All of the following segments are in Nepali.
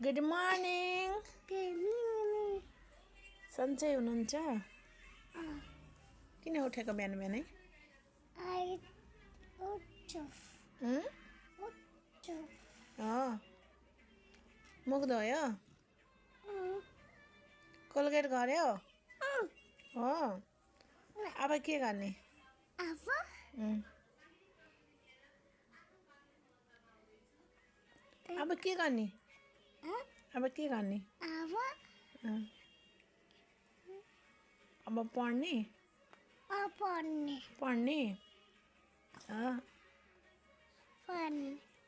Good morning. सन्चै हुनुहुन्छ? किन उठेको बिहान बिहानै? मुख धोयो? कोलगेट गर्यो? हो। अब के गर्ने? अब के गर्ने? अब के गर्ने? अब पढ्ने? पढ्ने?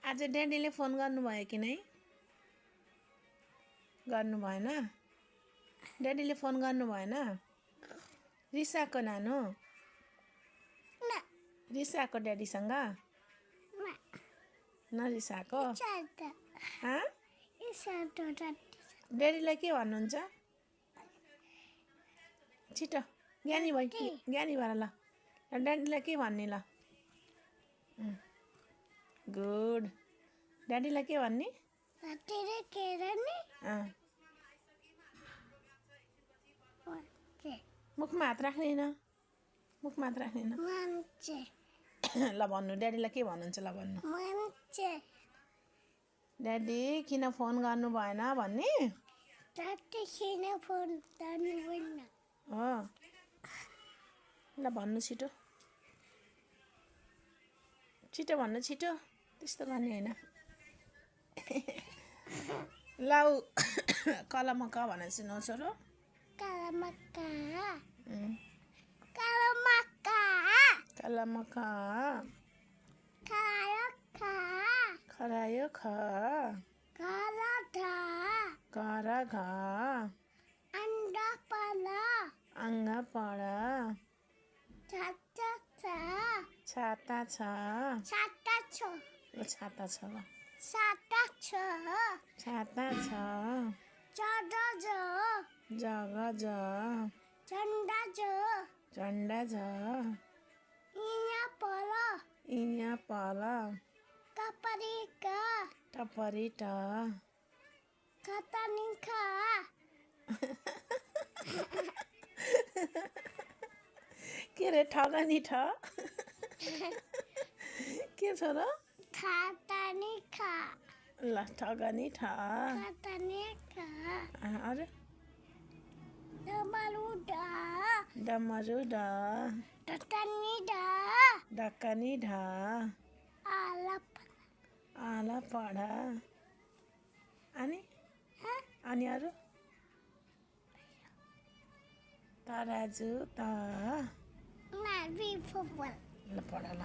आज ड्याडीले फोन गर्नुभयो कि नै? गर्नु भएन? ड्याडीले फोन गर्नु भएन? रिसाएको नानु? रिसाएको ड्याडीसँग? नरिसाएको? ड्याडीलाई के भन्नुहुन्छ? छिटो ज्ञानी भएर ल। ड्याडीलाई के भन्ने ल? गुड। ड्याडीलाई के भन्ने? मुखमा हात राख्ने न? मुखमा हात राख्ने न? ल भन्नु, ड्याडीलाई के भन्नुहुन्छ? ल भन्नु। ड्याडी किन फोन गर्नु भएन भन्ने? हो। ल भन्नु छिटो। छिटो भन्नु, छिटो। त्यस्तो गर्ने होइन। लाउ कलमक्का भनेर सुनाउ छोरो। कलमक्का खरायो ख घर घ अङ्गा पढ छाता छ छाता छ छाता छ जग ज झन्डा झ इया पल टपरी ट के रे ठगनी ठ? के छोरो? ल ठगनी ठ। अरे डमरु ड ढक्कनी ढ आला पढ। अनि अरू? तराजु त ल पढ ल।